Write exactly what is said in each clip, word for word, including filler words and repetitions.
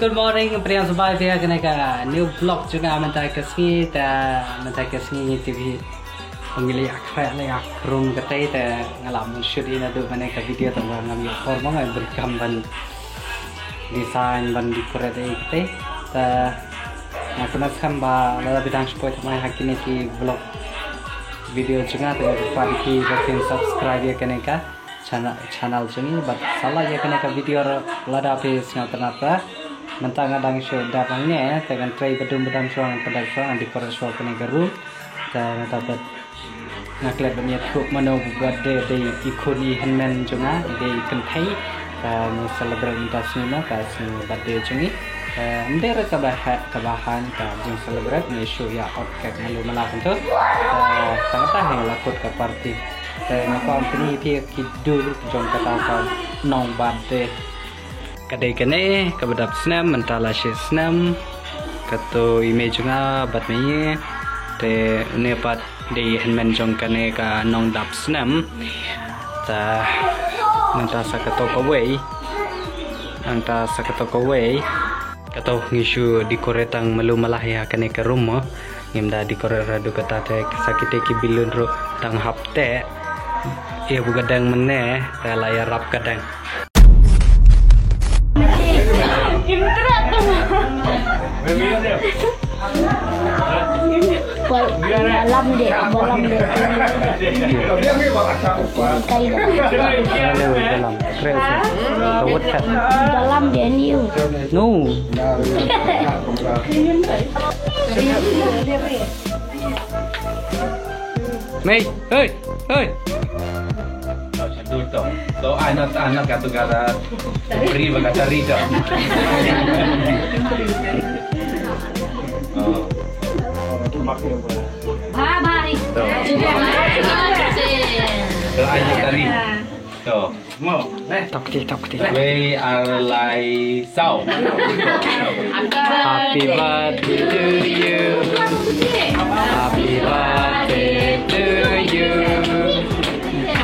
Good morning, pdiang sngewbha ïa kane ka new vlog jong nga mynta ka sngi, te mynta ka sngi ngi tip hi ba ngi la ïa khreh la ïa krum katei, te nga la mon shoot ïa naduh mynne ka video, tangba ngam ïoh por mo, nga bret kam ban design, ban decorate ïa katei. Te nga kyrmen skhem ba lada phi dang shu poi thymmai ha kine ki vlog video jong nga, te nga kyrpad ïa phi ba phin subscribe ïa kane ka channel, channel jong ngi, bad sa like ïa kane ka video ruh lada phi sngewtynnat. Te mynta nga dang shu dep hangne, te ngan trei badum badum shuwa, ngan pyndonkam shuwa, ngan decorate shuwa kane ka room. Te mynta pat nga klet ban ïathuh mano ba birthday dei i khun i hynmen jong nga, dei i kynthei. Te ngi celebrate mynta sngi mo, ka sngi birthday jong ngi. Te ym dei re kaba heh kaba haiñ ka jing celebrate, ngi shu ïa ot cake malu mala kumto. Te tang kata hi la kut ka party. Te nga kwah pyni ïa phi ki dur jong kata ka nong birthday. Ka dei kane kaba dap snem, mynta la shi snem. Kato i mei jong nga bad mei. Te une pat dei hynmen jong kane ka nong dap snem. Te mynta sa kato kawei. Mynta sa kato kawei. Kato ngi shu decorate tang malu mala ïa kane ka room mo. Ngim da decorate ruh haduh katta, te sa kitei ki balloon ruh tang hap teh. Ïa buh ka dang mynne, te la ïarap ka dang. Ba lam de, ba lam de. Kai da. Ba lam. Kawut kat. Dalam dia ni. No. Mei, hei, hei. To, satu to. To, anak, anak katu kata beri, kata rida. Oh. Ba, ba, ri. To. To, anak tadi. To. Tokti, tokti. Wei, alai, sau. Happy birthday to you. Happy birthday to you.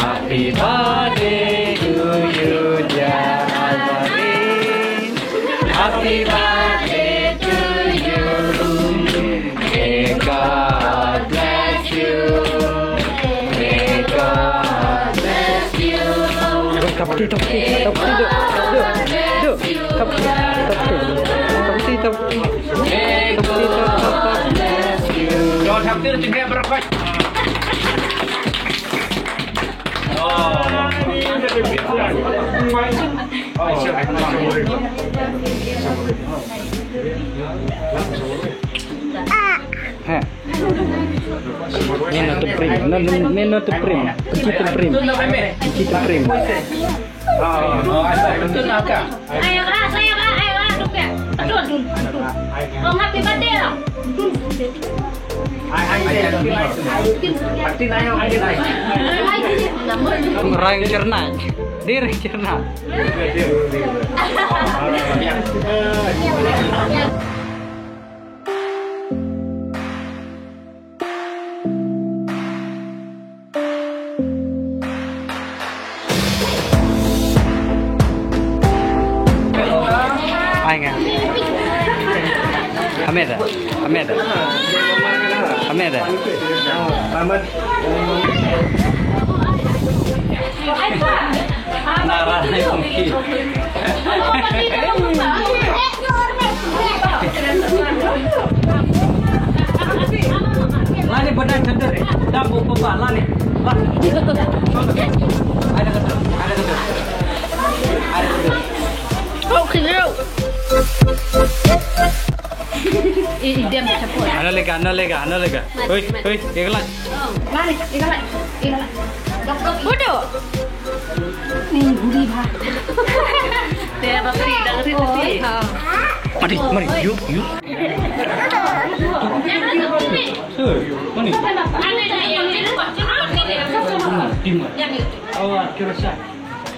Happy birthday to you, dear Azari. Happy birthday to you. May God bless you. May God bless you. Tokti, tokti, tokti, duk, duk, duk. Tokti, tokti. Tokti, tokti. Tokti, tokti. Jom tokti, tokti, berapa? Oh. Heh. Ni nota prim. No, no, ni nota prim. Kunci prim. Kunci prim. Oh, oh, asal betul nak ka? Ayo, ah, saya, ah, ayo, ah, duk ya. Aduh, aduh, aduh. Oh, happy birthday lah. Aduh. Rang cerna. Diri cerna. Ai nga. Ameda. Ameda. Ameda. Nara ni. Lani benar cedera, dah buka buka lani. Lani. Ada kata, ada kata, ada kata. Kau kira. Eh, diam, cepat. Ano lega, ano lega, ano lega. Hoi, hoi, ikalan. Lani, ikalan, ikalan. Bodoh. Ni budi bah. Dia bakri, dah bakri. Mari, mari, yuk, yuk. Sir, mari. Terima, terima. Awak kira sah.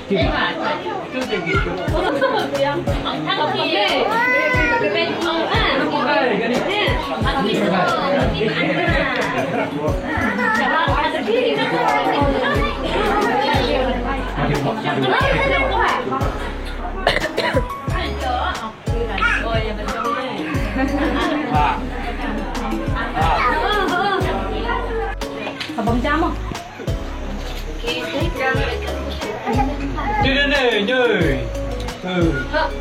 Terima. Itu dia gitu.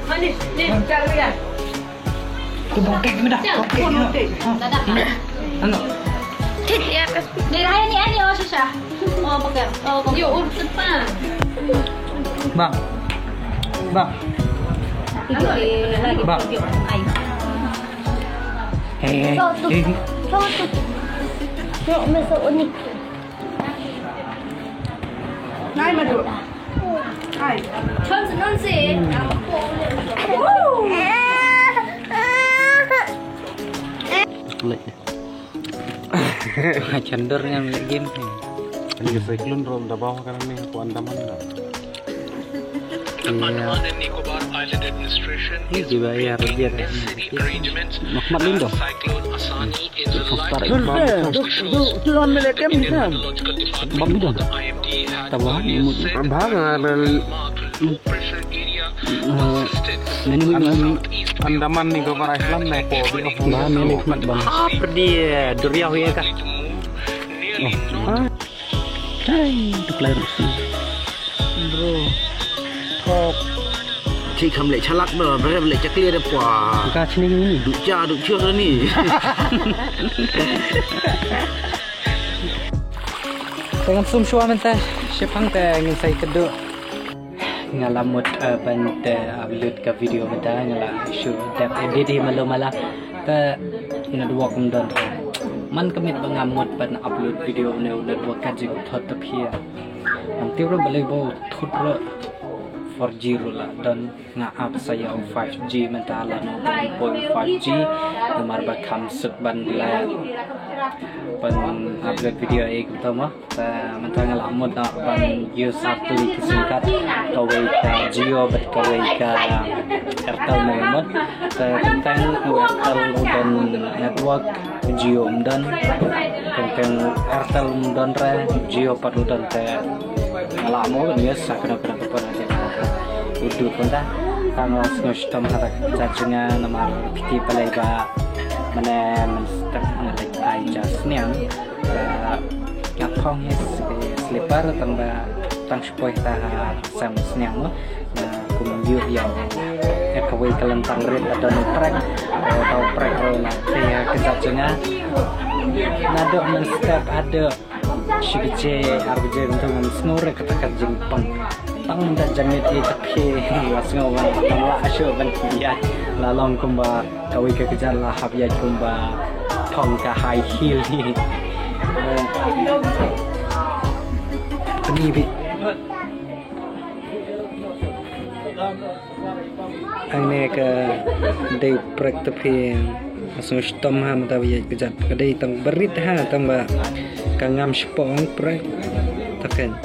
Manis, ni, cakap dia. Tu bangkit mana? Bangkit dia. Dah, dah. Ano? Tit ya, kas. Ni, hai ni, ani, oh, susah. Oh, pakai. Oh, pakai. Yo, urut pa. Bang. Bang. Lagi, lagi. Bang. Ai. Hey, hey, hey. Nai madu. Ai. Chandur ngan leh game. Ani ka cyclone roll da bawa kan ni ko Andaman da. Andaman and Nicobar Island Administration is preparing for necessary arrangements as Cyclone Asani is likely to officials. Indian Meteorological Department, or the I M D, had earlier said that a low pressure area persisted southeast Andaman Nicobar Island na ko bi of ba mele khmat ba. Perdi duriau ya ka. Nearly north. Hai, tu kelai rusi. Bro. Thok. Cik kham leh chalak dah, bre leh cakli dah pua. Ka sini ni. Duk cha, duk cha ni. Tengah sum shwa mynta, shipang te ngin sai kedu. Nga la mut, eh, ban te upload ka video mynta, nga la shu dep edit hi malu mala. Te network ym don. Man ka miet ba nga mut ban upload video ne u network ka jingthot ta phi. Ngam tip ruh balei ba u thot ruh four G ruh la don, nga ap sa ïa u five G mynta la noh ban poi five G. Namar ba kham suk ban la ban upload video ei kumta mo. Te mynta nga la mut noh ban use artylli ki sim card, kawei ka Jio bad kawei ka Airtel, nga la mut. Te teng u Airtel u don network, u Jio um don. Teng teng Airtel um don re, Jio pat u don, te nga la mut ban use sa kano kano ka pon ha ka u dud mynta. Tang la sngewshitom ha ka jingïa namar phi tip balei ba mane mynstep nga leit ai ja sniang. Ba nga phong hi slipper tang ba tang shu poi ta ha sem sniang mo. Nga kum ïoh ïa u, ïa kawei ka lyntang rit ba don u prek. Ba u prek ruh la te ïa ka jingïa. Naduh mynstep haduh shi baje, ar baje kumta ngan sngew re kata ka jingpang. Tang da jangit ïa ka phi, nga sngew ban, ban lah shuh ban ïaid. La long kumba kawei ka kjat la hap ïaid kumba thong ka high heel hi. Pynïaid beit. Hangne ka dei prek te phi, nga sngewshitom ha mynta ba ïaid kjat. Ka dei tang ba rit ha, tang ba ka ngam shipor prek. Te kan.